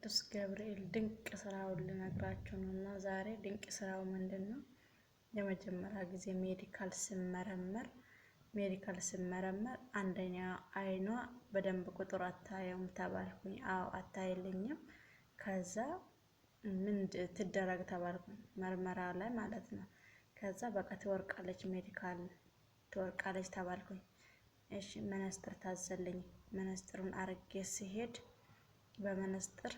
ቅዱስ ገብርኤል ድንቅ ስራውን ልነግራችሁ ነው። እና ዛሬ ድንቅ ስራው ምንድን ነው? የመጀመሪያ ጊዜ medical ስመረመር አንደኛ አይኗ በደንብ ቁጥር አታየውም ተባልኩኝ። አዎ አታይልኝም። ከዛ ምን ትደረግ ተባልኩኝ፣ መርመራ ላይ ማለት ነው። ከዛ በቃ ትወርቃለች፣ medical ትወርቃለች ተባልኩኝ። እሺ መነጽር ታዘልኝ። መነጽሩን አርጌ ሲሄድ በመነጽር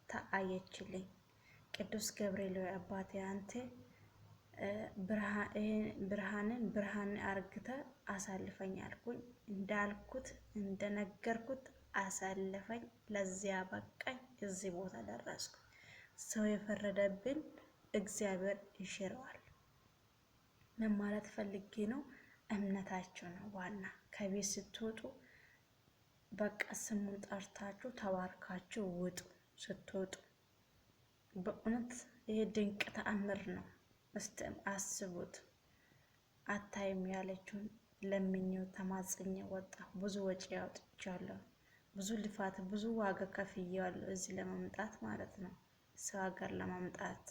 ተአየችልኝ። ቅዱስ ገብርኤል ወይ አባቴ አንተ ብርሃንን ብርሃን አርግተ አሳልፈኝ አልኩኝ። እንዳልኩት እንደነገርኩት አሳልፈኝ። ለዚያ በቃኝ። እዚህ ቦታ ደረስኩ። ሰው የፈረደብን እግዚአብሔር ይሽረዋል። ምን ማለት ፈልጌ ነው? እምነታችሁ ነው ዋና። ከቤት ስትወጡ በቃ ስሙን ጠርታችሁ ተባርካችሁ ውጡ። ስትወጡ በእውነት ይሄ ድንቅ ተአምር ነው። እስቲ አስቡት። አታይም ያለችውን ለምኜው ተማጽኜ ወጣሁ። ብዙ ወጪ አውጥቻለሁ። ብዙ ልፋት፣ ብዙ ዋጋ ከፍያለሁ እዚህ ለመምጣት ማለት ነው። ሰው ሀገር ለመምጣት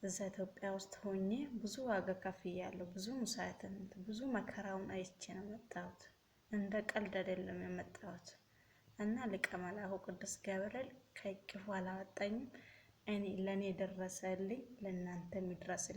እዛ ኢትዮጵያ ውስጥ ሆኜ ብዙ ዋጋ ከፍያለሁ። ብዙ መስዋዕትነት፣ ብዙ መከራውን አይቼ ነው የመጣሁት። እንደ ቀልድ አይደለም የመጣሁት እና ሊቀ መላኩ ቅዱስ ገብርኤል ከእቅፉ አላወጣኝም። እኔ ለእኔ ደረሰልኝ፣ ለእናንተም ይድረስልኝ።